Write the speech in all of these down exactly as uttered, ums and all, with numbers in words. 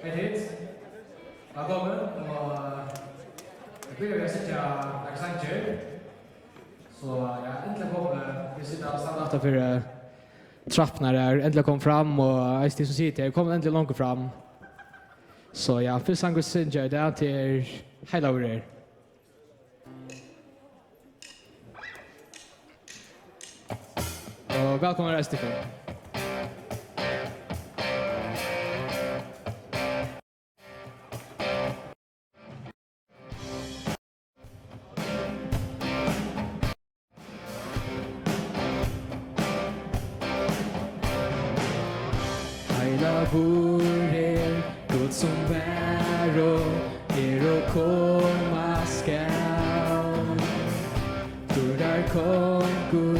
Hei tit. Vælkomin. Og, eh, eg byrji við at syngja nakrar sangir. So, ja, endiliga komin. Vit sita og standa aftan fyri, eh, trappurnar her. Endiliga komin fram, og eisini tit sum sita her, komið endiliga longur fram. So, ja, fyrsti sangur eg syngi í dag, tað er Heilagur er. Og vælkomin, Esteban. Heilagur er Gud, sum var og er og koma skal. Dýrðar kongur,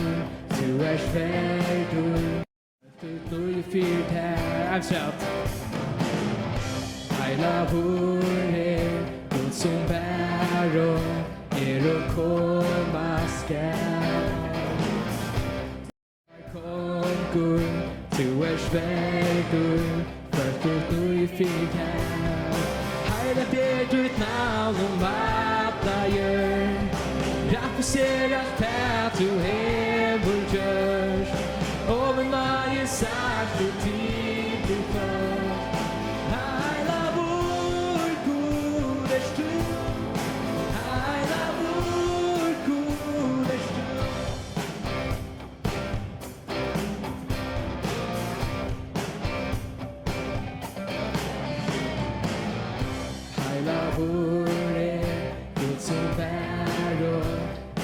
tú ert verdur. Tú dýrd fyri tær, afturat. Heilagur er Gud, sum var og er og koma skal. Kongur, tú ert verdur, fólk dýrd fyri tær. Heiligt er títt navn um alla jørð. Rættvíst er alt tað, tú hevur gjørt. Og við náði sært tú til títt fólk. Heilagur Gud ert tú. Heilagur Gud ert tú. Heilagur er Gud, sum var og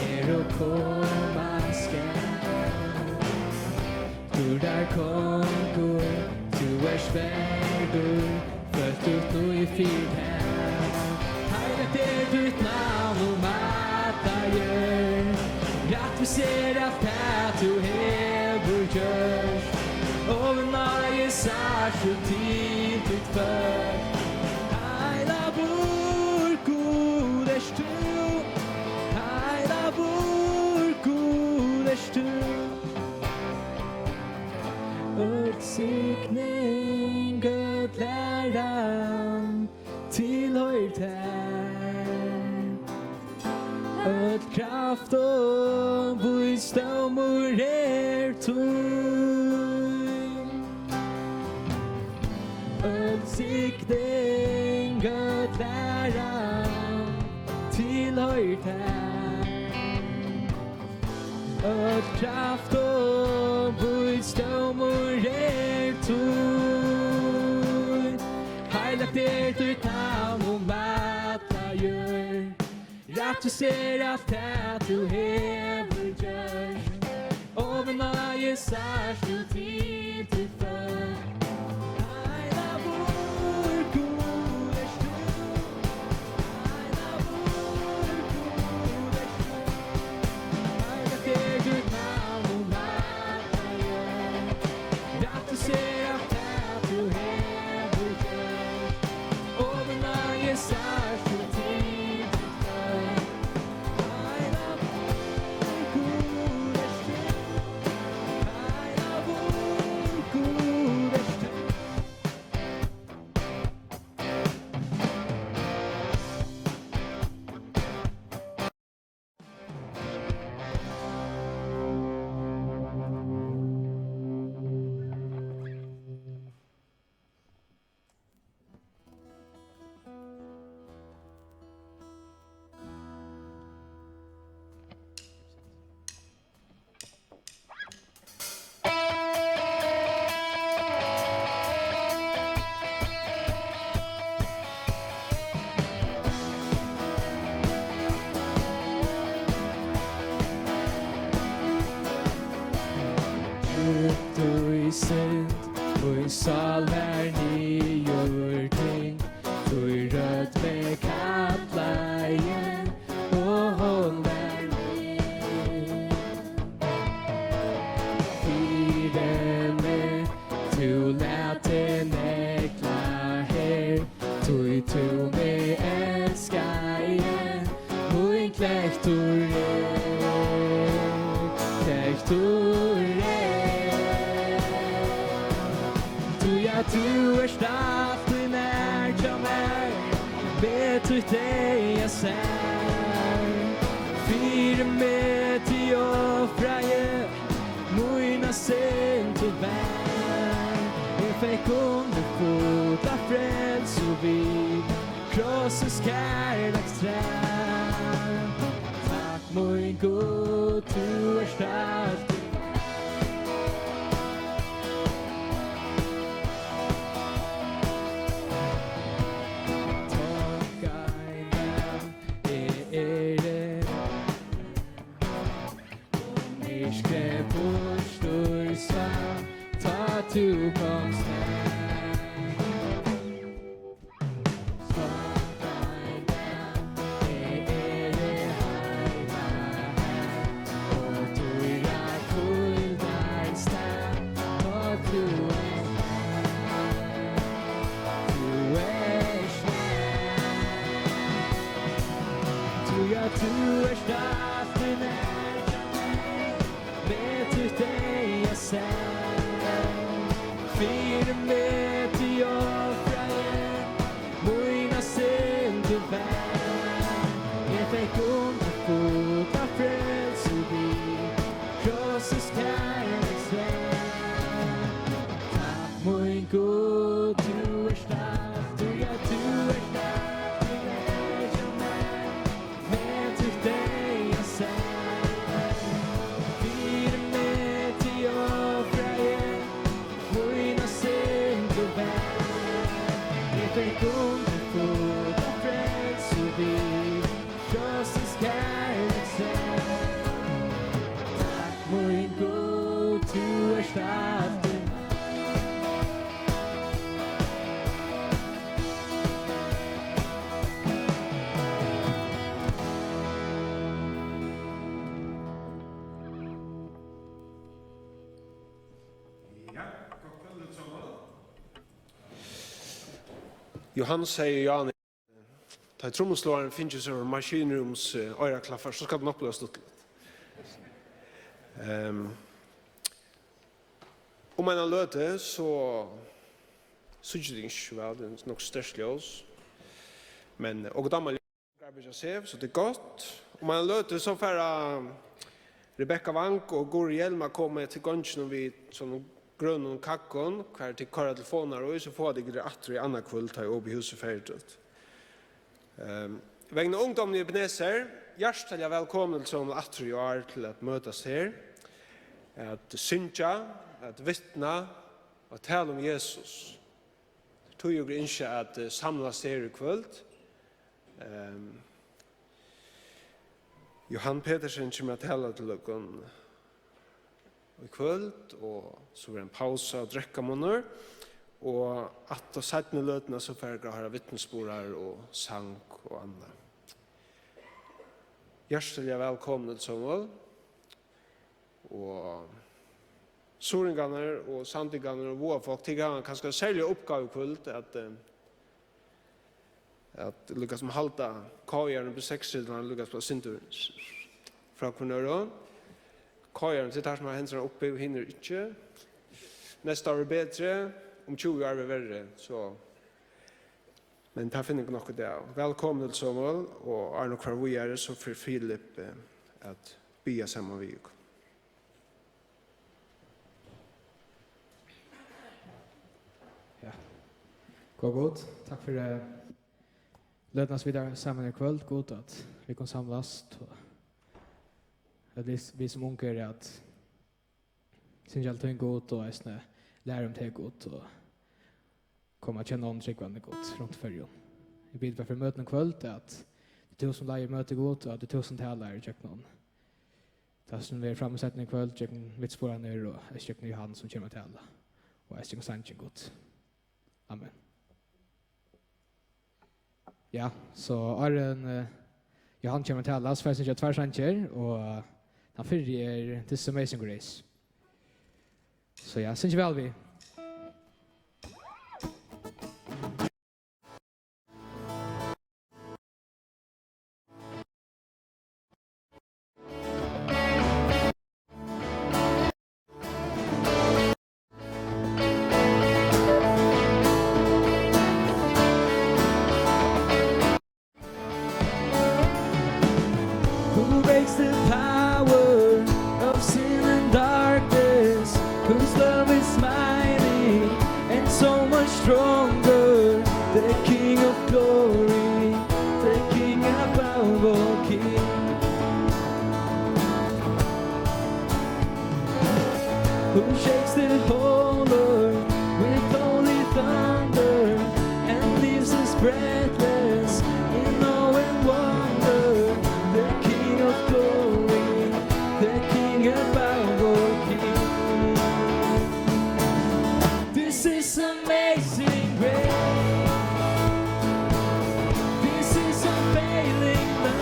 er og koma skal. Dýrðar kongur, tú ert verdur, fólk dýrd fyri tær. Heiligt er títt navn um alla jørð. Rættvíst er alt tað, tú hevur gjørt. Og við náði sært tú til títt fólk. Heilagur Gud ert tú. Heilagur Gud ert tú. Øll signing, øll æran tilhoyrir tær. Øll kraft og vísdómur er tín. Øll signing, øll æran tilhoyrir tær. Øll kraft og vísdómur er tín. Heiligt er títt navn um alla jørð. Rættvíst er alt tað, tú hevur gjørt. Og við náði sært tú til títt fólk. Heilagur Gud ert tú. Heilagur Gud ert tú. Heiligt er títt navn um alla jørð. Rættvíst er alt tað, tú hevur gjørt. Og við náði sært tú til títt fólk. Heilagur Gud ert tú. Heilagur Gud ert tú. Djúpt í synd, mín sál var niðurtyngt, tí rødd meg kallaði, og hon var við. Fyri meg, tú læt teg negla her, tí tú meg elskaði, mín klektur er, klektur er. Tí at tú ert altíð nær, Tey eg sær, fyri meg teg ofraði, mína synd tú bar. Eg fekk undirfullan frelsu við krossins kærleikstræ. Takk, mín Gud, tú ert alltid. Takk, ein dag eg eri, myrkrið burtur svann, tá tú komst nær. Tú ert altíð nær. Við títt eyga sær, fyri meg tú ofraði, mína synd tú bar. Eg fekk undirfullan frelsu við krossins kærleiksverk. Takk, mín Gud, tú ert altíð, ja, tú ert altíð nær hjá mær. Við títt eyga sær, fyri meg tú ofraði, mína synd tú bar. Eg fekk undirfullan frelsu við krossins kærleiksverk. Takk, mín Gud, tú ert altíð. Ja, gott kvøld, øll saman. Johan sigur ja, nei. Tá ið trummusláarin fingið sær maskinrúms, eh, oyraklappar, so skal tað nokk blíva stuttligt. Ehm, um eina løtu, so síggja tit ikki so væl, tað er nokk sterkt ljós. Men, eh, okur dámar Garbage Save, so tað er gott. Um eina løtu, so fara Rebekka Wang og Guðrið Hjelm at koma til gongina við sovorðnum grønum kaggum, har tit koyra telefonar í, so fáa tit tær aftur í annað kvøld, tá ið opið hús er ferdigt. Ehm, vegna ungdómin í Ebenezer, hjartaliga vælkomin til somul aftur í ár til at møtast her, at syngja, at vitna, at tala um Jesus. Tí okur ynskja at, eh, samlast her í kvøld. Ehm, Johan Petersen kemur at tala til okkum í kvøld, og so verður ein pausa og drekkamunur, og aftur seinnu løtuna so fara okur at hoyra vitnisburðar og sang og annað. Hjartaliga vælkomin, øll somul. Og suðuroyingarnir og sandoyingarnir og vágafólk, tit hava kanska serliga uppgávu í kvøld at, eh, at líkasum halda K-ið uppi, seks-trillurnar líkasum eitt sindur frá hvørjum øðrum. K-ið, tit hava sum hendurnar uppi, og hinir ikki. Næsta ár er betri, um tjúgu ár er verri, so, men tað finna okur nokk út av. Vælkomin, øll somul, og áðrenn okur fara víðari, so fer Filip, eh, at biðja saman við okum. Ja. Góða Gud, takk fyri, eh, løtuna, sum vit eru saman í kvøld, Gud, at vit kunnu samlast, og at vit, vit sum ung eru at syngja til tín, Gud, og eisini læra um teg, Gud, og koma at kenna onnur trúgvandi, Gud, runt í Føroyum. Eg biði bara fyri møtinum í kvøld, at tað er tú sum leiðir møtið, Gud, og at tað er tú sum talar ígjøgnum tað sum verður framsett í kvøld, gjøgnum vitnisburðarnar og eisini gjøgnum Johan sum kemur at tala, og eisini gjøgnum sangin, Gud. Amen. Ja, so áðrenn, eh, Johan kemur at tala, so fara vit at syngja tveir sangir, og tann fyrri er This Amazing Grace. So ja, syngja væl við. The King of glory, the King above all kings, who shakes the whole earth with holy thunder and leaves us breathless in awe and wonder. The King of glory, the King above all kings. This is amazing grace. This is unfailing love.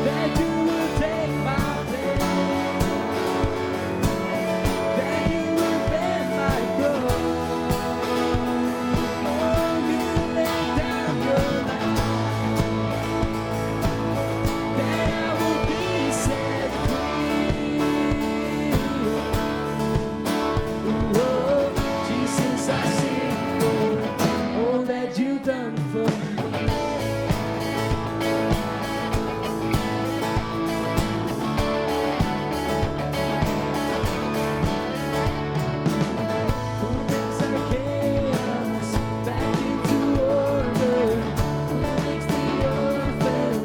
That you will take my place. That you will bear my cross. Oh, you lay down your life. That I will be set free. Oh, Jesus, I sing for all that you've done for me. Who brings our chaos back into order? Who makes the orphan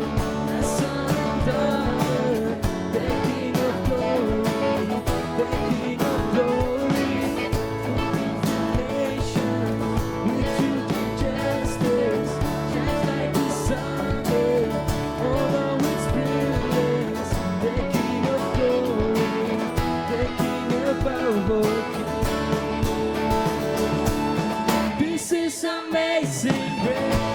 a son and daughter? The King of glory, the King of glory, who brings the nation with truth and justice, shines like the sun, all of its brilliance. The King of glory, the King above all kings. This is amazing grace.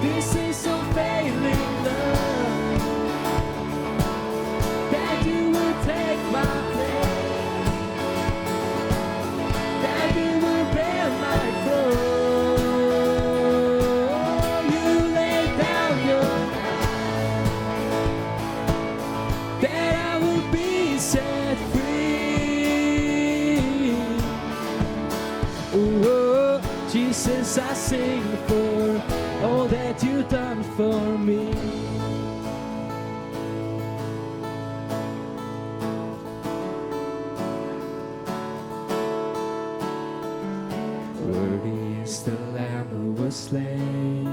This is unfailing love. That you will take my place. That you will bear my cross. You lay down your life. That I will be set free. Oh, Jesus, I sing for all that you've done for me. Worthy is the Lamb who was slain.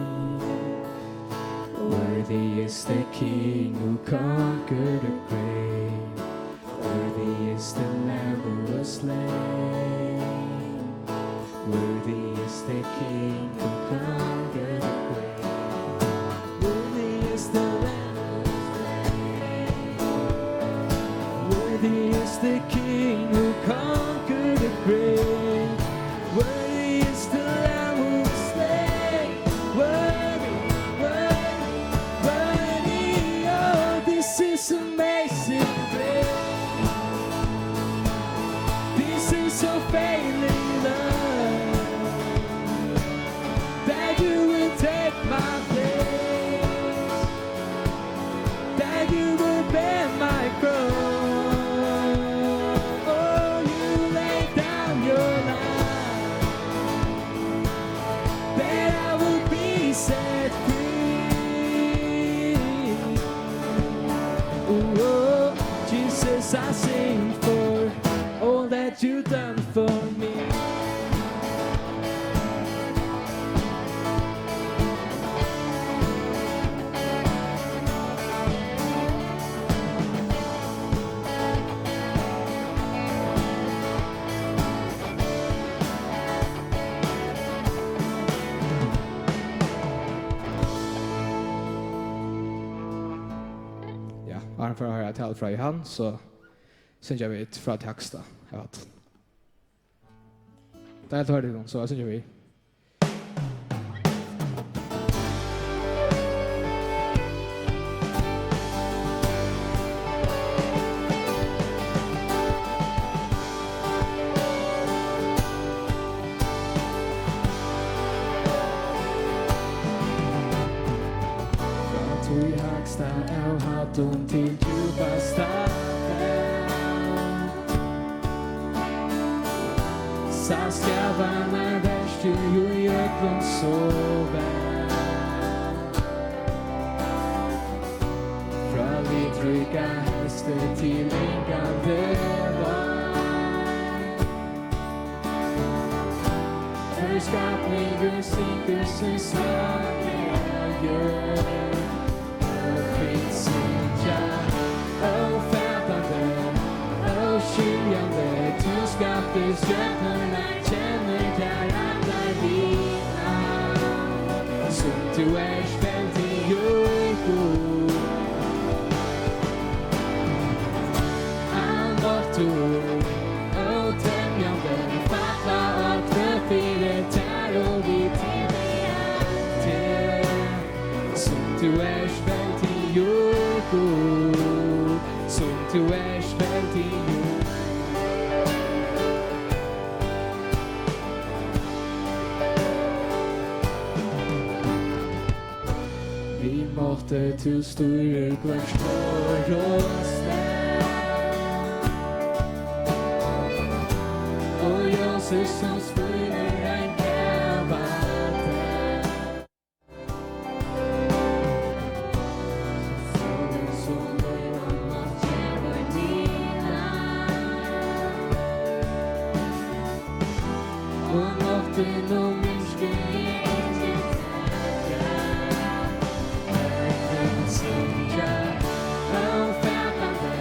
Worthy is the King who conquered the grave. Worthy is the Lamb who was slain. Worthy is the King who conquered the grave. Worthy is the Lamb who was slain. Worthy is the King who conquered the grave. Worthy is the Lamb who was slain. Worthy, worthy, worthy. Oh, this is amazing grace. This is unfailing love. That you will take my place. That you will bear my cross. Oh, you lay down your life. That I will be set free. Oh, Jesus, I sing for all that you've done for me. Ja, áðrenn vit fara at hoyra talu frá Jóhan, so syngja vit frá teksta. Ja, tað er tað, so syngja vit. Frá tí hægsta av hæddum til djúpasta hav. Sæð skaðarnar verst í øllum so væl. Frá litríka hesti til angandi leið. Skapningur syngur sín sang, jørð og kring syngja. Ófatandi, óskiljandi, tú skapti stjørnurnar, kennir tær allar við navn. Sum tú ert veldigur, Gud. Almáttugur, ótemjandi, falla á knø fyri tær og vit tilbiðja teg. Sum tú ert veldigur, Gud, sum tú ert veldigur. Við mátti tú stýrir hvørt orð og stað. Og ljósið sum skínur ein gavan dag. Sólin sum lív og nátt gevur niðan. Og náttin og myrkrið er til takkar. Ørnin syngja, ófatandi,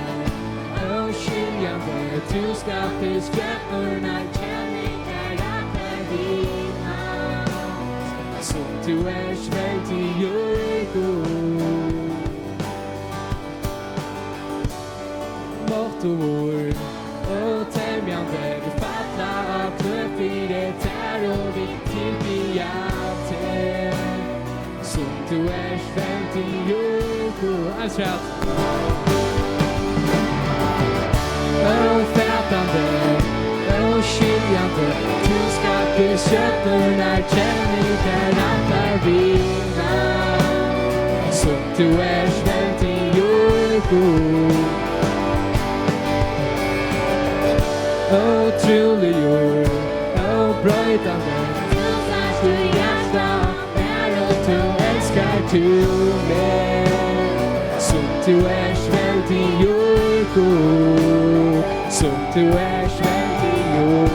óskiljandi, tú skapti stjørnurnar, kenningar allar við navn. Sum tú ert veldigur, Gud. Máttugur, ótemjandi, vit falla á knø fyri tær og vit tilbiðja teg. Sum tú ert veldigur, Gud. Eins afturat. Ófatandi, óskiljandi, tú skapti stjørnurnar, kenningar allar við navn. Sum tú ert veldigur, Gud. Ótrúligur, óbroytandi, tú sært í hjarta mær og tú elskar tú meg. Sum tú ert veldigur, Gud, sum tú ert veldigur.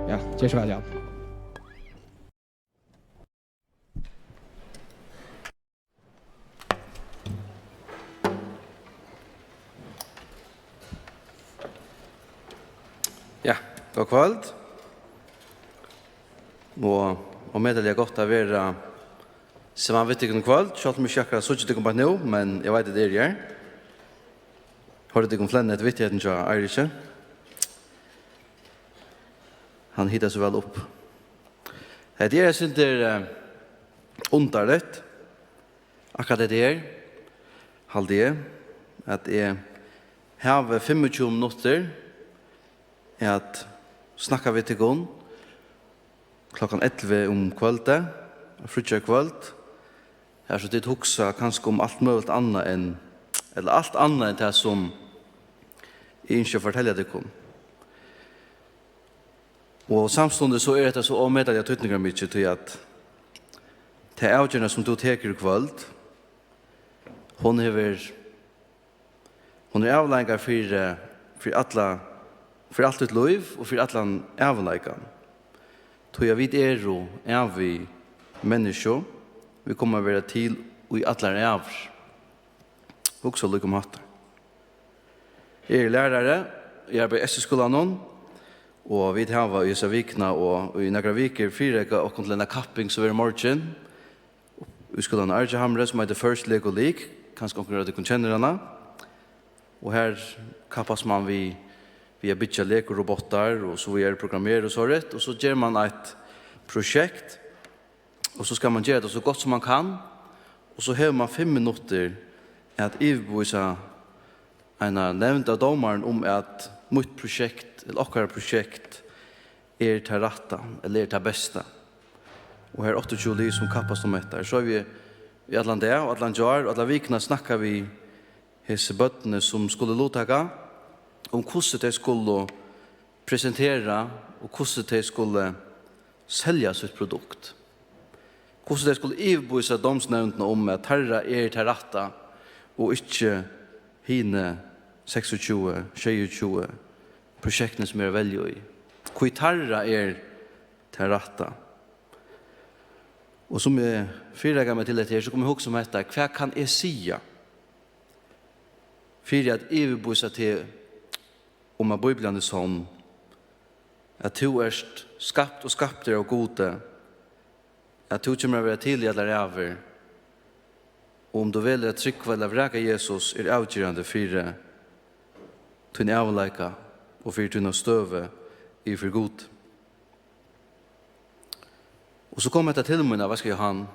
Ja, ger so væl, ja. Ja, gott kvøld. Og, og ómetaliga gott at vera saman við tykkum í kvøld, sjálvt um eg ikki akkurát síggi tykkum beint nú, men eg veit, at eg eri her. Hoyrdi tykkum flenna eftir vittigheitini hjá Eiriki. Hann hitar so væl upp. Hetta er eitt sindur, eh, undarligt. Akkurát hetta her, haldi eg, at eg havi fimmogtjúgu minuttir at snakka við tykkum klokkan ellivu um kvøldið, fríggjakvøld, har so tit hugsa kanska um alt møguligt annað enn, ella alt annað enn tað, sum eg ynski at fortelja tykkum. Og samstundis so er hetta so ómetaliga týdningarmikið, tí at tað avgerðina, sum tú tekur í kvøld, hon hevur, hon er avleiðingar fyri, fyri alla, fyri alt títt lív og fyri allan ævinleikan. Tí at vit eru ævig menniskju, vit koma at vera til í allar ævir. Hugsa líka um hatta. Eg eri lærari, eg arbeiði í S T skúlanum, og vit hava í hesa vikuna og í nakrar vikur fyrireikað okkum til eina kapping, sum verður í morgin, í skúlanum á Argjahamri, sum eitur First Lego League. Kanska onkur av tykkum kennir hana. Og her kappast mann við, við at byggja Lego-robotar og so víðari, programmera og so rætt. Og so ger mann eitt prosjekt, og so skal mann gera tað so gott, sum mann kann, og so hevur mann fimm minuttir at yvirbevísa eina nevnd av dómarum um, at mítt prosjekt, ella okkara prosjekt, er tað rætta, ella er tað besta. Og her eru áttaogtjúgu lið, sum kappast um hetta. Her sóu vit í allan dag og allan gjár og alla vikuna snakka við hesi børnini, sum skulu luttaka, um hvussu tey skulu presentera og hvussu tey skulu selja sítt produkt. Hvussu tey skulu yvirbevísa dómsnevndina um, at teirra er tað rætta og ikki hini seksogtjúgu, sjeyogtjúgu prosjektini, sum eru at velja í. Hví teirra er tað rætta. Og sum eg fyrireikaði meg til hetta her, so kom eg at hugsa um hetta: Hvat kann eg siga fyri at yvirbevísa teg um, at Bíblian er sonn, at tú ert skapt og skaptur av Gudi, at tú kemur at vera til í allar ævir, og um tú velur at trúgva ella vraka Jesus, er avgerandi fyri tín ævinleika og fyri tína støðu yvir fyri Gud. Og so kom hetta til mín, at, veitst tú, Johan,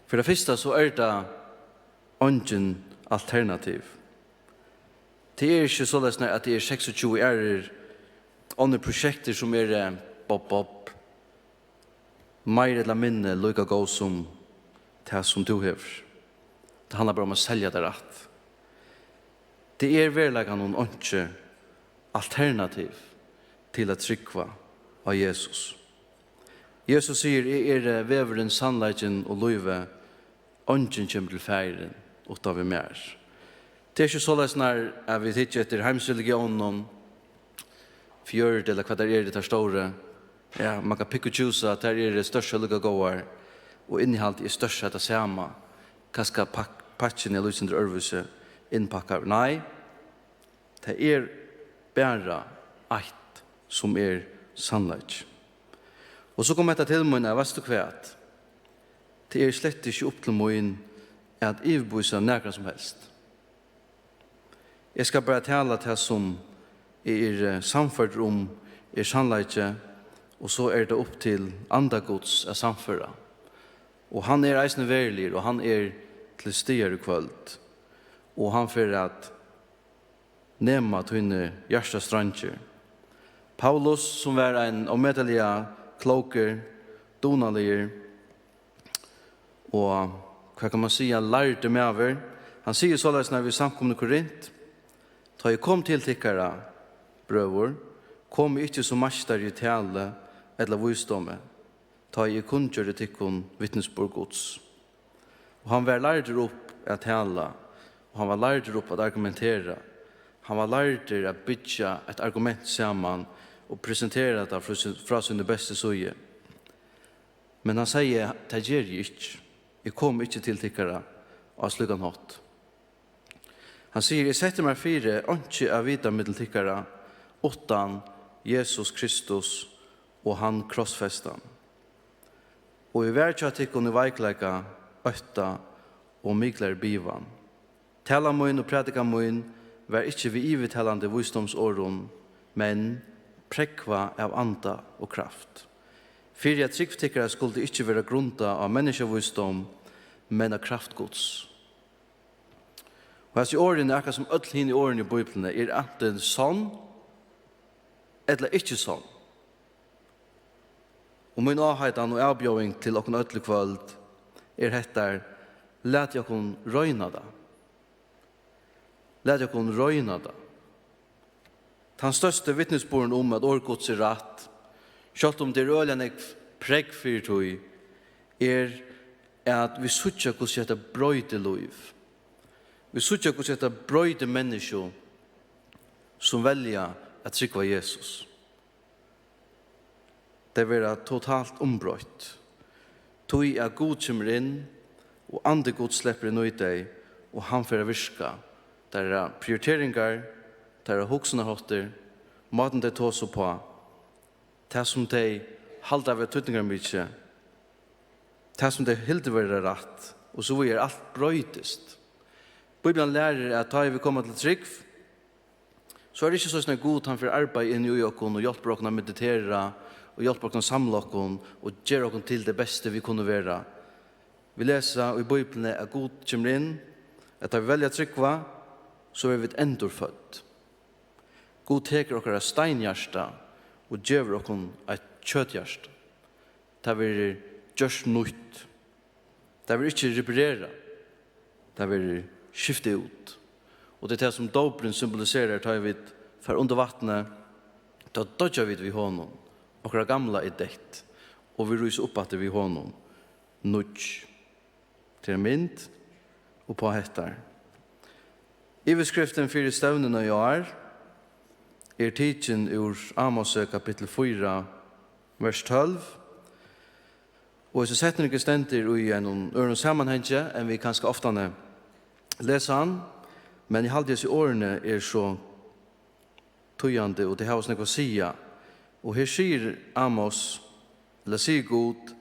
fyri tað fyrsta, so er tað eingin alternativ. Tað er ikki soleiðis, at tað er seksogtjúgu aðrir, onnur prosjektir, sum eru, eh, bob, bob, meir ella minni líka góð sum tað, sum tú hevur. Tað handlar bara um at selja tað rætt. Tað er veruleikanum einki alternativ til at trúgva á Jesus. Jesus sigur: "Eg eri vegurin, sannleikin og lívið. Eingin kemur til Faðirin uttan við mær." Tað er ikki soleiðis, nær at vit hyggja eftir heimsreligiónum, fjøruti ella hvat tær eru, tær stóru. Ja, man kann pikka og tjúsa, tær eru størsta líka góðar, og innihaldið er størsta tað sama. Kanska pak-, pakkin er lítið sindur øðrvísi innpakkaður. Nei, tað er bara eitt, sum er sannleiki. Og so kom hetta til mín, at, veitst tú hvat? Tað er slett ikki upp til mín at yvirbevísa nakran sum helst. Eg skal bara tala tað, sum eg eri, eh, sannførdur um er sannleiki, og so er tað upp til Anda Guds at sannføra. Og hann er eisini veruligur, og hann er til staðar í kvøld. Og hann fer at nema tíni hjartastreingir. Paulus, sum var ein ómetaliga klókur, dugnaligur og, hvat kann man siga, lærdur maður, hann sigur soleiðis, nær við samkomuna í Korint: "Tá eg kom til tykkara, brøður, kom eg ikki sum meistari í tali ella vísdómi, tá eg kunngjørdi tykkum vitnisburð Guds." Og hann var lærdur upp at tala, og hann var lærdur upp at argumentera. Hann var lærdur at byggja eitt argument saman og presentera tað frá sín, frá síni bestu síðu. Men hann segði: "Tað geri eg ikki. Eg kom ikki til tykkara á slíkan hátt." Hann sigur: "Eg setti mær fyri einki at vita millum tykkara uttan Jesus Kristus og hann krossfestan. Og eg var hjá tykkum í veikleika, ótta og miklari bivan. Tala mín og prædika mín var ikki við yvirtalandi vísdómsorðum, men prógvað av anda og kraft, fyri at trúgv tykkara skuldi ikki vera grundað á menniskjavísdóm, men á kraft Guds." Og hasi orðini, akkurát sum øll hini orðini í Bíbliuni, er antin sonn ella ikki sonn. Og mín áheitan og avbjóðing til okkum øll í kvøld er hetta: Latið okkum royna tað. Latið okkum royna tað. Tann størsti vitnisburðurin um, at orð Guds er rætt, sjálvt um tað er øgiliga nógv prógv fyri tí, er, at vit síggja, hvussu hetta broytir lív. Vit síggja, hvussu hetta broytir menniskju, sum velja at trúgva Jesus. Tey verða totalt umbroytt, tí at Gud kemur inn, og Andi Guds sleppur inn í tey, og hann fer at virka. Teirra prioriteringar, teirra hugsanarháttur, mátin tey tosa uppá, tað sum tey halda vera týdningarmikið, tað sum tey hildu vera rætt, og so víðari, alt broytist. Bíblian lærir, at tá ið vit koma til trúgv, so er tað ikki soleiðis, at Gud, hann fer at arbeiða inn í okkum og hjálpir okkum at meditera og hjálpir okkum at samla okkum og gera okkum til tey bestu, vit kunnu vera. Vit lesa í Bíbliuni, at Gud kemur inn, at tá vit velja at trúgva, so verða vit endurfødd. Gud tekur okkara steinhjarta og gevur okkum eitt kjøthjarta. Tað verður gjørt nýtt. Tað verður ikki reparerað. Tað verður skift út. Og tað er tað, sum dópurin symboliserar, tá ið vit fara undir vatnið, Tá doyggja vit við honum. Okkara gamla er deytt, og vit rísa upp aftur við honum. Nýggj. Tað er mynd upp á hettar. Yvirskriftin fyri stevnuna í ár er tikin úr Amosi kapittul fýra, vers tólv. Og hesin setningur stendur í einum øðrum samanhangi, enn vit kanska oftani lesa hann, men eg haldi, hesi orðini eru so týðandi, og tey hava so nógv at siga. Og her sigur Amos, ella sigur Gud: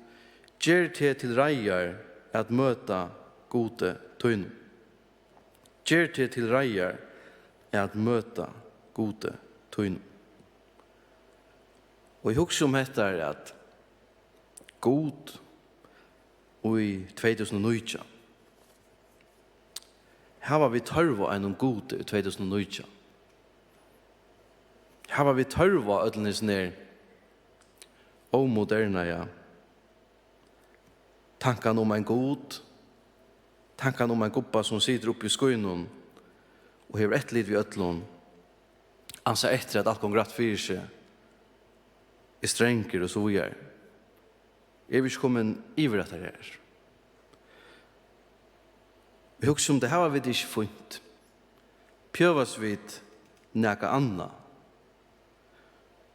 "Ger teg til reiðar at møta Gudi tínum." "Ger teg til reiðar at møta Gudi tínum." Og eg hugsi um hetta, at Gud í tvey túsund og nítjan, hava vit tørv á einum Gudi í tvey túsund og nítjan? Hava vit tørv á øllum hesum her ómodernaða tankan um ein Gud, tankan um ein Gubba, sum situr uppi í skýnum og hevur eftirlit við øllum, ansar eftir, at alt gongur rætt fyri seg, er strangur og so víðari? Eri eg ikki komin yvir hetta her? Eg hugsi um tað, hava vit ikki fínt? Bjøvast vit nakað annað?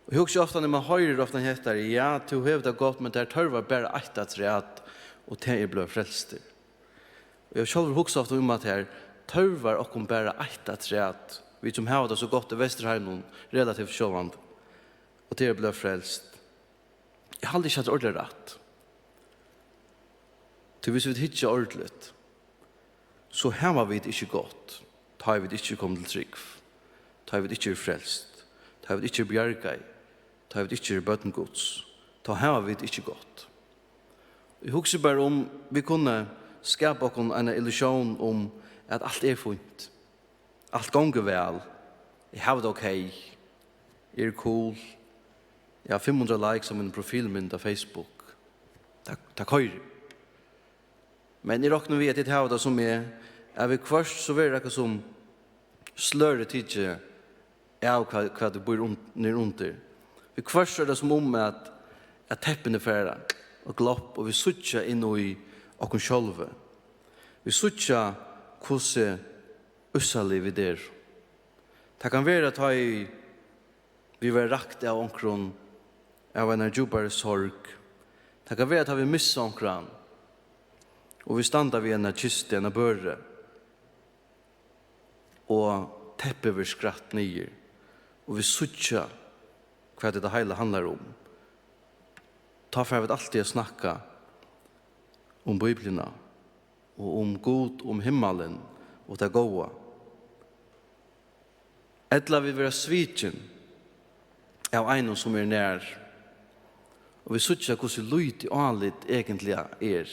Og eg hugsi ofta, nær mann hoyrir ofta hetta: "Ja, tú hevur tað gott, men tær tørvar bara eitt afturat, og tað er blíva frelstur." Og eg havi sjálvur hugsað ofta um, at tær tørvar okkum bara eitt afturat, vit sum hava tað so gott í Vesturheiminum, relativt sjálvandi, og tað er blíva frelst. Eg haldi ikki, at tað er ordiliga rætt. Tí hvis vit hyggja ordiligt, so hava vit ikki gott, tá ið vit ikki eru komin til trúgv, tá ið vit ikki eru frelst, tá ið vit ikki eru bjargað, tá ið vit ikki eru børn Guds, tá hava vit ikki gott. Eg hugsi bara um, vit kunnu skapa okkum eina illusjón um, at alt er fínt. Alt gongur væl. Eg havi tað ok. Eg eri cool. Eg havi fimm hundrað likes á míni profilmynd á Facebook. Tað, tað koyrir. Men eg rokni við, at tit hava tað sum eg, at viðhvørt so verður okkara sum slørið tikið av, hvat, hvat tú býr un-, niður undir. Viðhvørt so er tað sum um, at, at teppini fara og glopp, og vit síggja inn í okkum sjálvi. Vit síggja, hvussu ússalig vit eru. Tað kann vera, tá ið vit verða rakt av onkrum, av einari djúpari sorg. Tað kann vera, tá vit missa onkran, og vit standa við eina kistu, eina børu, og teppið verður skratt niður, og vit síggja, hvat hetta heila handlar um. Tá fara vit altíð at snakka um Bíbliuna og um Gud, um himmalin og tað góða. Ella vit verða svikin av einum, sum er nær, og vit síggja, hvussu lítið álit eigentliga er,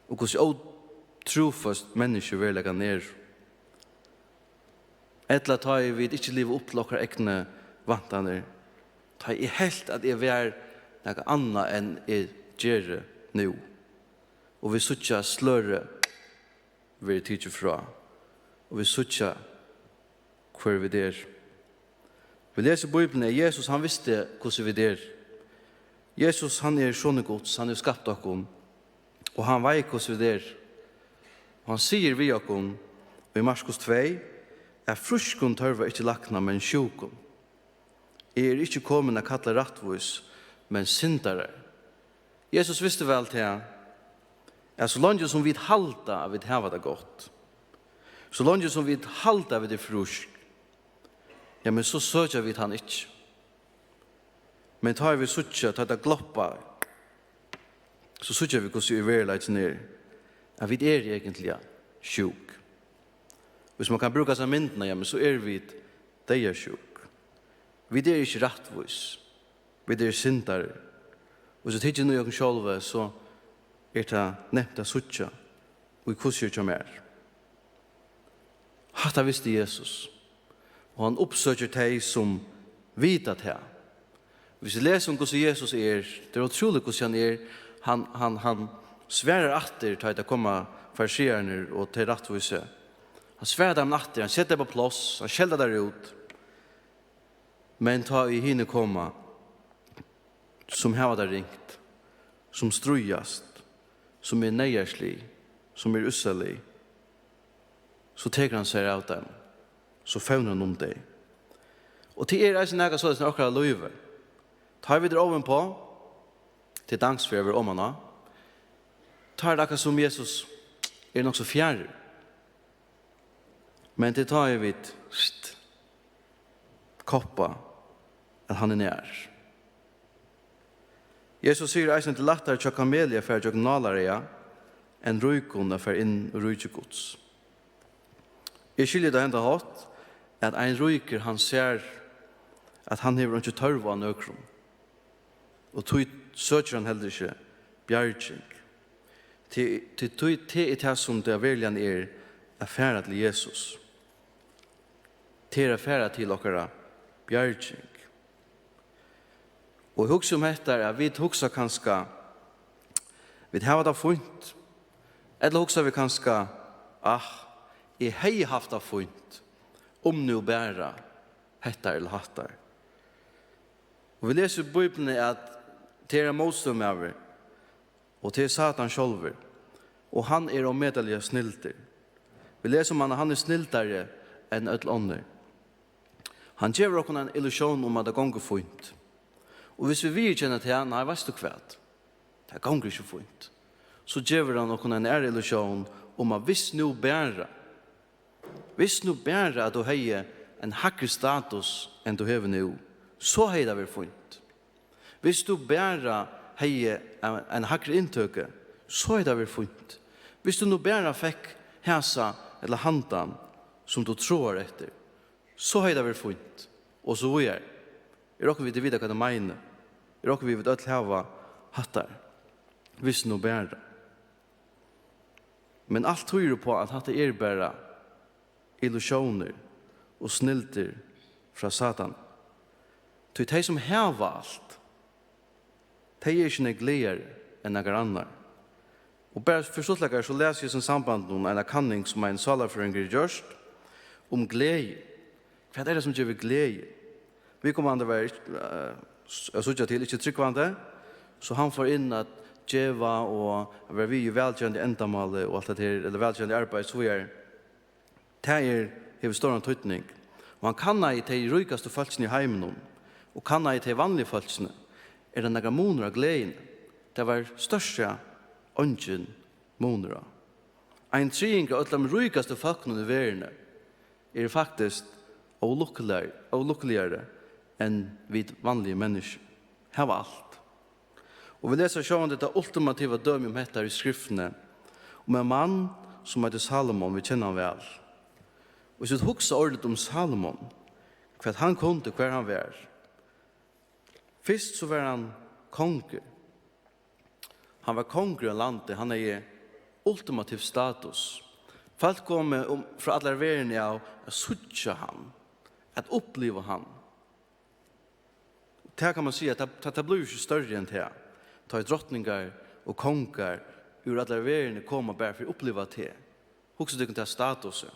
og hvussu ótrúføst menniskju veruleikan er. Ella tá ið vit ikki liva upp til okkara egnu væntanir, tá ið eg helt, at eg var nakað annað, enn eg geri nú. Og vit síggja slørið verður tikið frá, og vit síggja, hvør vit eru. Vit lesa í Bíbliuni, at Jesus, hann visti, hvussu vit eru. Jesus, hann er sonur Guds, hann hevur skapt okkum, og hann veit, hvussu vit eru. Og hann sigur við okkum í Markus tvey, at frískum tørvar ikki lækna, men sjúkum. Eg eri ikki komin at kalla rættvís, men syndarar. Jesus visti væl tað, at so leingi sum vit halda, at vit hava tað gott, so leingi sum vit halda, at vit eru frísk, ja, men so søkja vit hann ikki. Men tá ið vit síggja, tá tað gloppar, so síggja vit, hvussu í veruleikin er, at vit eru eigentliga sjúk. Hvis man kann brúka hasa myndina, ja, men so eru vit deyðasjúk. Vit eru ikki rættvís. Vit eru syndarar. Og so tykja nú í okkum sjálvi, so er tað nemt at síggja, í hvussu er hjá mær. Hatta visti Jesus. Og hann uppsøkir tey, sum vita tað. Hvis vit lesa um, hvussu Jesus er, tað er ótrúligt, hvussu hann er. Hann, hann, hann svarar aftur, tá ið tað koma fariseararnir og tey rættvísu. Hann svarar teimum aftur, hann setir tey upp á pláss, hann skeldar teir út. Men tá ið hini koma, sum hava tað ringt, sum stríðast, sum eru neyðarslig, sum eru ússalig, so tekur hann sær av teimum, so fevnir hann um tey. Og tað er eisini nakað soleiðis í okkara lívi. Tá vit eru ovin på, til dangs fyri at vera oman á, tá er tað akkurát sum Jesus er nokk so fjarri. Men tað er tá ið vit, st, koppa, at hann er nær. Jesus sigur eisini, at tað er lættari hjá kameli at fara gjøgnum nálareygað enn ríkum at fara inn í ríki Guds. Eg skilji tað á henda hátt, at ein ríkur, hann sær, at hann hevur einki tørv á nøkrum, og tí søkir hann heldur ikki bjarging. Tí, tí, tí, tað er tað, sum tað veruliga er at fara til Jesus. Tað er at fara til okkara bjarging. Og eg hugsi um hetta, at vit hugsa kanska, vit hava tað fínt, ella hugsa vit kanska, ah, eg hevði havt tað fínt, um nú bara hetta ella hatta. Og vit lesa í Bíbliuni, at tað er ein mótstøðumaður, og tað er Satan sjálvur, og hann er ómetaliga snildur. Vit lesa um hann, at hann er snildari enn øll onnur. Hann gevur okkum ein illusjón um, at tað gongur fínt. Og hvis vit viðurkenna tað, nei, veitst tú hvat? Tað gongur ikki fínt. So gevur hann okkum eina aðra illusjón um, at hvis nú bara, hvis nú bara at tú hevði ein hægri status enn tú hevur nú, so hevði tað verið fínt. Hvis tú bara hevði ein, ein hægri inntøku, so hevði tað verið fínt. Hvis tú nú bara fekk hasa ella handan, sum tú tráar eftir, so hevði tað verið fínt. Og so víðari. Er okkurt vit vita, hvat eg meini? Er okkurt vit, vit øll hava hattar? Hvis nú bara. Men alt týðir upp á, at hatta er bara illusjónir og snildir frá Satan. Tí tey, sum hava alt, tey eru ikki nógv glaðari enn nakar annar. Og bara fyri stuttleika, so las eg í hesum sambandinum eina kanning, sum ein sálarfrøðingur hevur gjørt, um gleði. Hvat er tað, sum gevur gleði? Viðkomandi var ikki, eh, s-, at síggja til, ikki trúgvandi, so hann fór inn at geva og at vera við í vælgerandi endamáli og alt hetta her, ella vælgerandi arbeiði, so víðari. Tað er, hevur stóran týdning. Og hann kannaði tey ríkastu fólkini í heiminum, og kannaði tey vanligu fólkini. Er tað nakar munur á gleðini? Tað var stórt sæð eingin munur á. Ein triðingur av øllum ríkastu fólkunum í verðini eru faktiskt ólukkuligari, ólukkuligari enn vit vanligu menniskju. Hava alt. Og vit lesa sjálvandi tað ultimativa dømi um hetta í Skriftini, um ein mann, sum eitur Salomon, vit kenna hann væl. Og so hugsa orðið um Salomon, hvat hann kundi, hvar hann var. Fyrst so var hann kongur. Hann var kongur í landi, hann hevði ultimativ status. Fólk komu um, frá allari verðini av at síggja hann, at uppliva hann. Tað kann man siga, tað, tað, tað blívur ikki størri enn tað. Tá ið drotningar og kongar úr allari verðini koma bara fyri at uppliva teg. Hugsið tykkum tað statusið.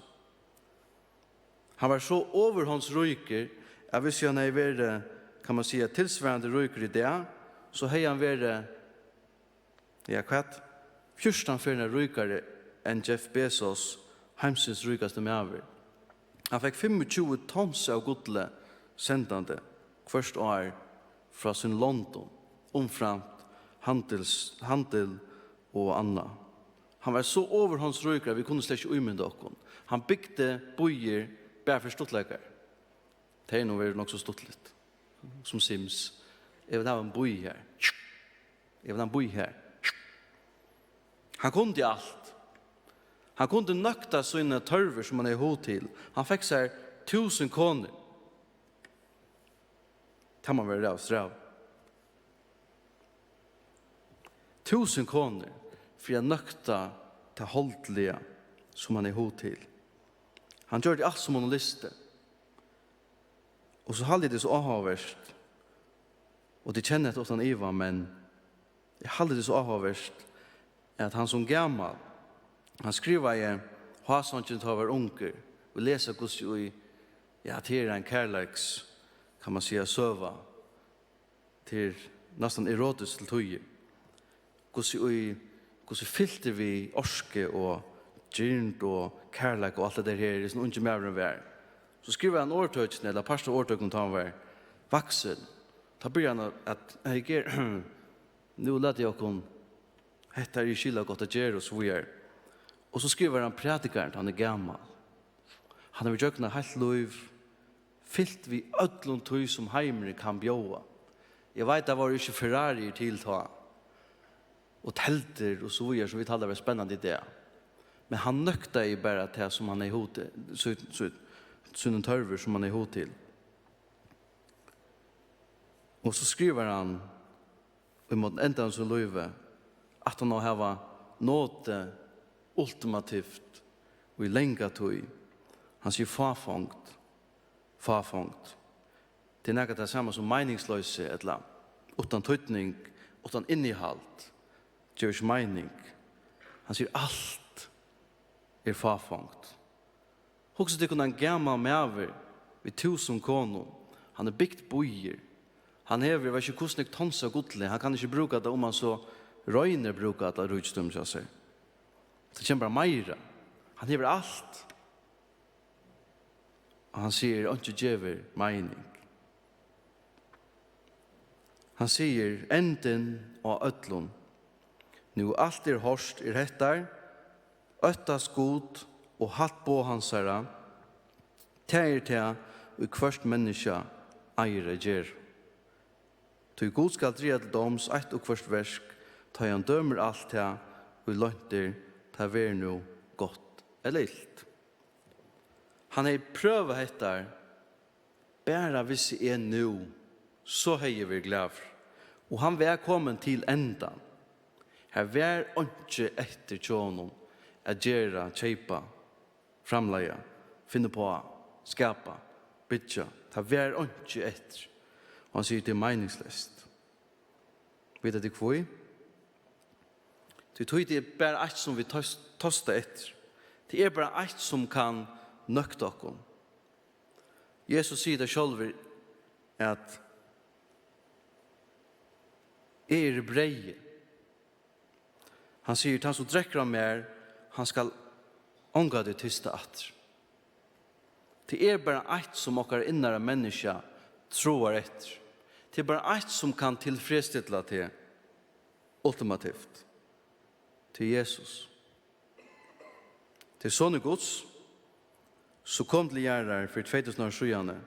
Hann var so ovurhonds ríkur, at hvis hann hevði verið, kann man siga, tilsvarandi ríkur í dag, so hevði hann verið, ja, hvat? Fjúrtan ferðir ríkari enn Jeff Bezos, heimsins ríkasti maður. Hann fekk fimmogtjúgu tons av gulli sendandi hvørt ár frá sínum londum, umframt handils-, handil og annað. Hann var so ovurhonds ríkur, at vit kunnu slett ikki ímynda okkum. Hann bygdi býir bara fyri stuttleikar. Tað hevði nú verið nokk so stuttligt, sum Sims. Eg vil hava ein bý her. Eg vil hava ein bý her. Hann kundi alt. Hann kundi nøkta sínar tørvir, sum hann hevði hug til. Hann fekk sær túsund konur. Tað má vera ræðuligt strævið. Túsund konur fyri at nøkta tað holdliga, sum hann hevði hug til. Hann gjørdi alt, sum honum lysti. Og so haldi eg, tað er so áhugavert, og tit kenna hetta uttan iva, men eg haldi, tað er so áhugavert, at hann sum gamal, hann skrivaði hásangin, tá hann var ungur. Vit lesa hvussu í, ja, tað er ein kærleiks-, kann man siga, søga. Tað er næstan erotiskt til tíðir. Hvussu í, hvussu fylt er við orku og girnd og kærleika og alt tað der her, hesin ungi maðurin var. So skrivar hann orðtøkini, ella part av orðtøkunum, tá hann var vaksin. Tá byrjar hann at, at, hey, ger, nú lati eg okkum, hetta er skilagott at gera, og so víðari. Og so skrivar hann prædikaran, tá hann er gamal. Hann hevur gjøgnum eitt heilt lív fylt við øllum tí, sum heimurin kann bjóða. Eg veit, tað vóru ikki Ferrariir til tá, og teldur og so víðari, sum vit halda vera spennandi í dag. Men hann nøktaði bara tað, sum hann hevði hug til, sítt, sítt, sínum tørvi, sum hann hevði hug til. Og so skrivar hann, í móti endan av sínum lívi, aftan á at hava notið ultimativt í langa tíð. Hann sigur: "Fáfongd, fáfongd." Tað er nakað tað sama sum meiningsloysi, ella uttan týdning, uttan innihald, gevur ikki meining. Hann sigur: "Alt er fáfongd." Hugsið tykkum, ein gamal maður við túsund konum. Hann hevur bygt býir. Hann hevur, eg veit ikki, hvussu nógv tons av gulli. Hann kann ikki brúka tað, um hann so roynir at brúka allan ríkidómin hjá sær. Tað kemur bara meira. Hann hevur alt. Og hann sigur: "Einki gevur meining." Hann sigur: "Endin á øllum. Nú alt er hoyrt, er hettar: Óttast Gud og halt boð hansara. Tað er tað, ið hvørt menniskja eigur at gera. Tí Gud skal draga til dóms eitt og hvørt verk, tá ið hann dømir alt tað, ið loynt er, tað verður nú gott ella ilt." Hann hevði prøvað hetta: "Bara vissi eg nú, so hevði eg verið glaður." Og hann var komin til endan. Har var einki eftir hjá honum at gera, keypa, framleiða, finna uppá, skapa, byggja. Tað var einki eftir. Og hann sigur: "Tað er meiningsleyst." Vita tit hví? Tí, tí tað er bara eitt, sum vit tos-, tosta eftir. Tað er bara eitt, sum kann nøkta okkum. Jesus sigur tað sjálvur, at: "Eg eri breyðið." Hann sigur: "Tann, sum drekkur av mær, hann skal ongantíð tysta aftur." Tað er bara eitt, sum okkara innara menniskja tráar eftir. Tað er bara eitt, sum kann tilfredsstilla teg ultimativt. Tað er Jesus. Tað er Sonur Guds, sum kom til jarðar fyri tvey túsund árum síðani,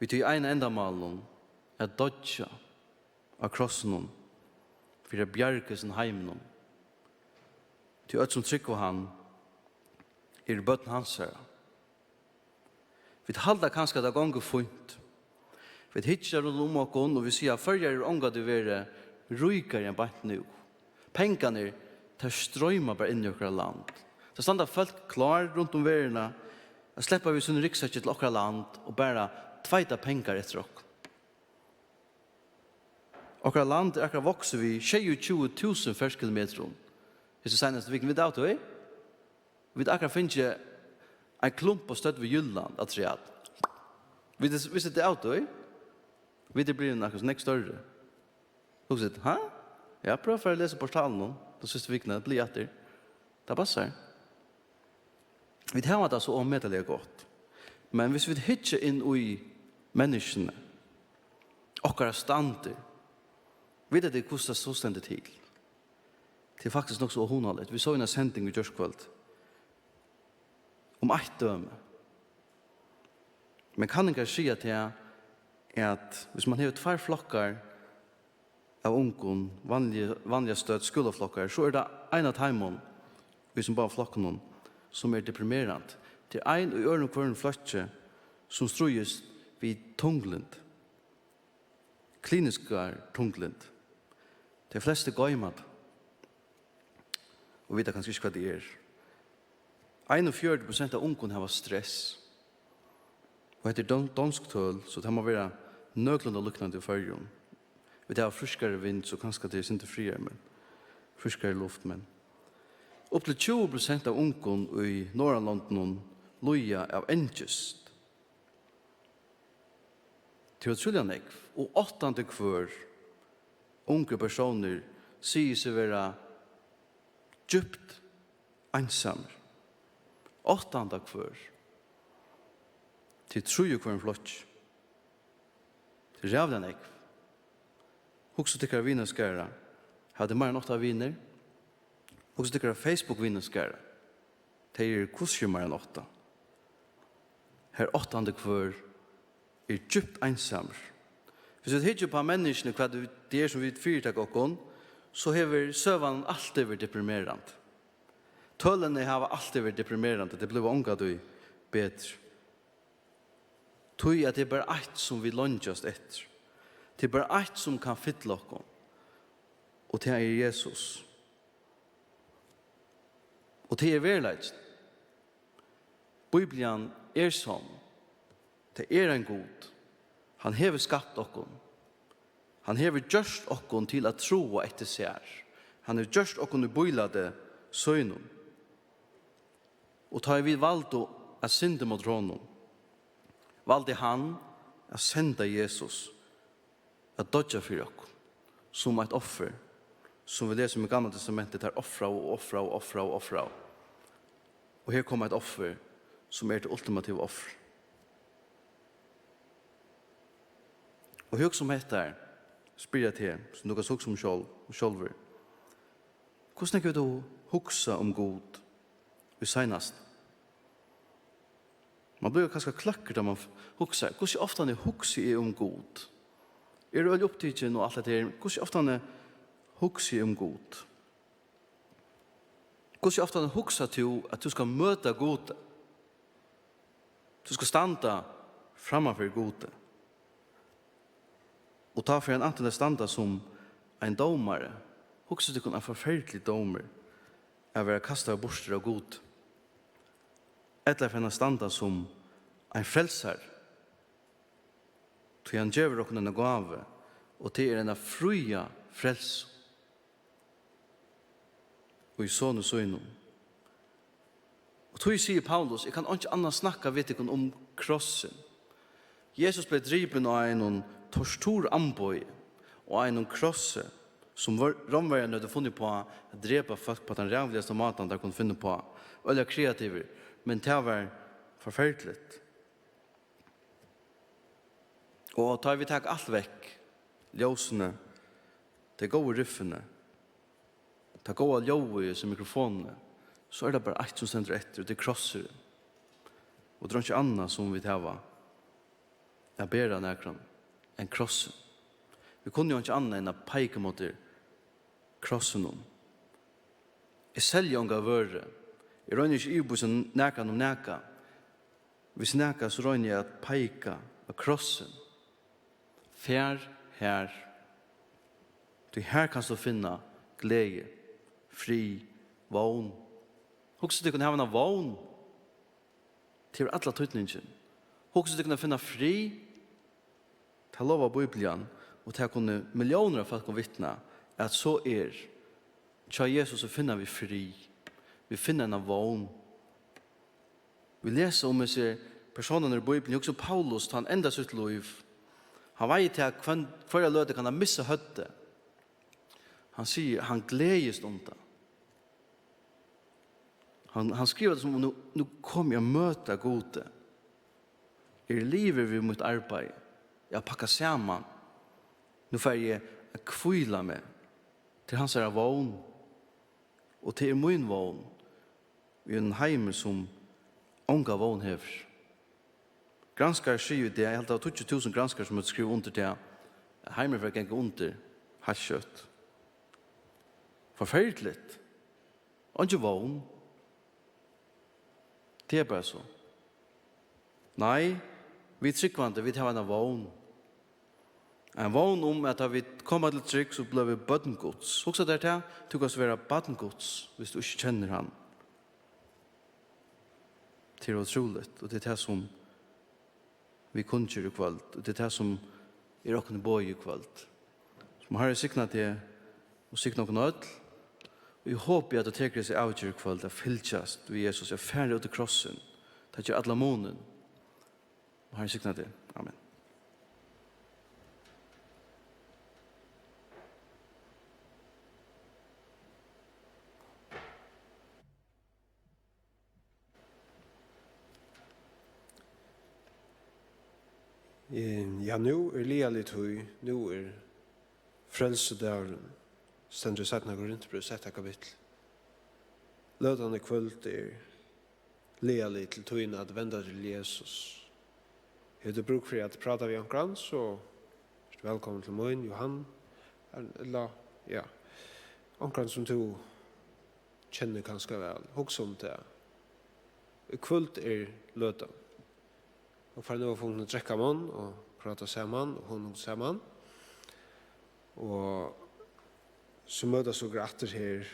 við tí eina endamálinum at doyggja á krossinum fyri at bjarga hesum heiminum. Tí øll, sum trúgva á hann, eru børn hansara. Vit halda kanska, at tað gongur fínt. Vit hyggja rundan um okkum, og vit siga, at Føroyar eru ongantíð verið ríkari enn beint nú. Pengarnir, teir stroyma bara inn í okkara land. Tað standa fólk klár runt um verðina at sleppa við sínum ryggsekki til okkara land og bara tveita pengar eftir okkum. Okkara land er akkurát vaksið við sjeyogtjúgu túsund ferkilometrum hesi seinastu vikuni. Vit av tí? Vit akkurát fingið ein klump av stødd við Jylland afturat. Vit er, vit er av tí? Vit er blivin akkurát so nógv størri. Hugsið, ha? Ja, prøv at fara at lesa portalin nú, ta síðstu vikuna, blív aftur. Tað passar. Vit hava tað so ómetaliga gott. Men viss vit hyggja inn í menniskjuni, okkara standard, vita tit, hvussu tað so stendur til? Tað er faktiskt nokk so óhugnaligt. Vit sóu eina sending í gjárkvøld um eitt dømi. Men kanningar siga tað, at viss mann hevur tveir flokkar av ungum, vanliga, vanliga stødd skúlaflokkar, so er tað ein av teimum í sum báðum flokkunum, sum er deprimerandi. Tað er ein í øðrum hvørjum flokki, sum stríðist við tunglyndi. Kliniskar tunglyndi. Tey flestu goyma tað og vita kanska ikki, hvat tað er. Einogfjøruti prosent av ungum hava stress. Og hetta er don-, donsk tøl, so tað má vera nøkulunda líknandi í Føroyum. Vit hava frískari vind, so kanska tað er sindur fríari, men frískari luft, men upp til tjúgu prosent av ungum í Norðurlondunum líða av angist. Tað er ótrúliga nógv. Og áttandi hvør ungur persónur sigur seg vera djúpt einsamur. Áttanda hvør. Tað er trý í hvørjum flokki. Tað er ræðuliga nógv. Hugsið tykkara vinaskara. Hava tit meira enn átta vinir? Hugsið tykkara Facebook-vinaskara. Tey eru hvussu meira enn átta. Har áttandi hvør er djúpt einsamur. Hvis vit hyggja upp á menniskjuni, hvat tað er sum vit fyritaka okkum, so hevur søgan altíð verið deprimerandi. Tølini hava altíð verið deprimerandi, tey blíva ongantíð betri. Tí at tað er bara eitt sum vit leingjast eftir. Tað er bara eitt sum kann fylla okkum. Og tað er Jesus. Og tað er veruleikin. Biblian er sonn. Tað er ein Gud. Hann hevur skapt okkum. Hann hevur gjørt okkum til at tráa eftir sær. Hann hevur gjørt okkum í bílæti sínum. Og tá ið vit valdu at synda móti honum, valdi hann at senda Jesus at doyggja fyri okkum, sum eitt offur, sum vit lesa um í Gamla Testamenti, teir ofraðu og ofraðu og ofraðu og ofraðu. Og her kom eitt offur, sum er tað ultimativa offur. Og hugsa um hetta her, spyrja teg, sum tú kanst hugsa um sjálv, sjálvur. Hvussu nógv hevur tú hugsað um Gud í seinast? Man blívur kanska kløkkur, tá man f-, hugsar, hvussu oftani hugsi eg um Gud? Eg eri øgiliga upptikin og alt hetta her, hvussu oftani hugsi eg um Gud? Hvussu oftani hugsar tú, at tú skal møta Gud? Tú skal standa framman fyri Gud. Og tá fer hann antin at standa sum ein dómari. Hugsið tykkum ein forferdiligur dómur at vera kastaður burtur av Gud. Ella fer hann at standa sum ein frelsari. Tí hann gevur okkum eina gávu, og tað er eina fría frelsu í Soni sínum. Og tí sigur Paulus: "Eg kann einki annað snakka við tykkum um krossin." Jesus bleiv dripin á einum torturamboði og einum krossi, sum vor-, Rómverjarnir høvdu funnið uppá at drepa fólk á tann ræðuligasta mátan, teir kunnu finna uppá. Øgiliga kreativir, men tað var forferdiligt. Og tá vit taka alt vekk, ljósini, tey góðu riffini, tað góða ljóðið í mikrofonini, so er tað bara eitt sum stendur eftir, og tað er krossurin. Og tað er einki annað sum vit hava at bera nakran enn krossin. Vit kunnu jú einki annað enn at peika móti krossinum. Eg selji onga vøru. Eg royni ikki at yvirbýsa nakran um nakað. Hvis nakað, so royni eg at peika á krossin. Far har. Tí har kanst tú finna gleði, frið, vón. Hugsið tykkum at hava eina vón. Tað hevur alla týdningin. Hugsið tykkum at finna frið. Tað lovar Biblian, og tað kunnu milliónir av fólkum vitna, at so er. Hjá Jesus, so finna vit frið. Vit finna eina vón. Vit lesa um hesar persónarnar í Bíbliuni. Hugsa um Paulus, tá hann endar sítt lív. Hann veit, at hvønn, hvørja løtu kann hann missa høvdið. Hann sigur, hann gleðist um tað. Hann, hann skrivar tað sum: "Nú, nú komi eg at møta Gudi. Eg eri liðugur við mítt arbeiði. Eg havi pakkað saman. Nú fari eg at hvíla meg." Tað er hansara vón. Og tað er mín vón í einum heimi, sum onga vón hevur. Granskarar siga í dag, eg haldi, tað var tíggju túsund granskarar, sum høvdu skrivað undir tað, at heimurin fer at ganga undir heilt skjótt. Forferdiligt. Eingin vón. Tað er bara so. Nei, vit trúgvandi, vit hava eina vón. Ein vón um, at tá vit koma til trúgv, so blíva vit børn Guds. Hugsa tær tað, tú kanst vera barn Guds, hvis tú ikki kennir hann. Tað er ótrúligt, og tað er tað, sum vit kunngera í kvøld, og tað er tað, sum er okkum í boði í kvøld. So má Harrin signa teg og signa okkum øll. Og eg hopi, at tú tekur hesa avgerð í kvøld, at fylgjast við Jesus, at fara út í krossin. Tað ger allan munin. Má Harrin signa teg. Amen. Eh, ja, nú er liðalig tíð, nú er frelsudagurin, stendur í seinna Korintbrev, sætta kapittul. Løtan í kvøld er liðalig til tíðina at venda til Jesus. Hevur tú brúk fyri at práta við onkran, so ert vælkomin til mín, Johan, ella, ja, onkran sum tú kennir kanska væl. Hugsa um tað. Í kvøld er løtan. Og fara nú at fáa onkrum at drekka saman og práta saman og hugna saman. Og so møtast okur aftur her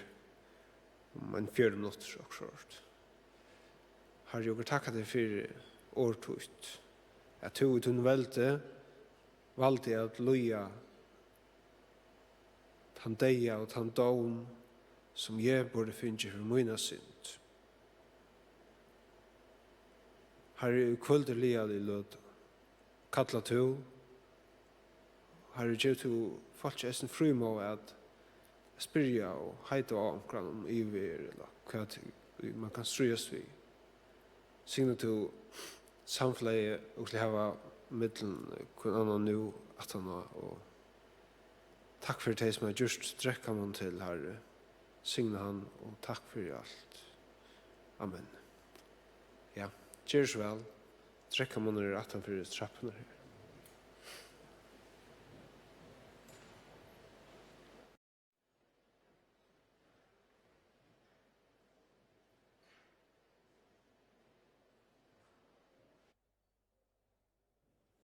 um ein fjøruti minuttir, okkurt. Harri, okur takka tær fyri orð títt, at tú í tínum veldi valdi at líða tann deyða og tann dóm, sum eg burdi fingið fyri mína synd. Harri, í kvøld er liðalig løta. Kalla tú, Harri, ger tú fólki eisini frímóð at spyrja og heita á onkran um yvirveður, ella hvat ið mann kann stríðast við. Signa tú samfelagið og til hava millum hvønn annan nú aftaná, og takk fyri tey, sum hava gjørt drekkamunnin til, Harri. Signa hann, og takk fyri alt. Amen. Ja, ger so væl. Drekkamunnur er aftan fyri trappurnar her.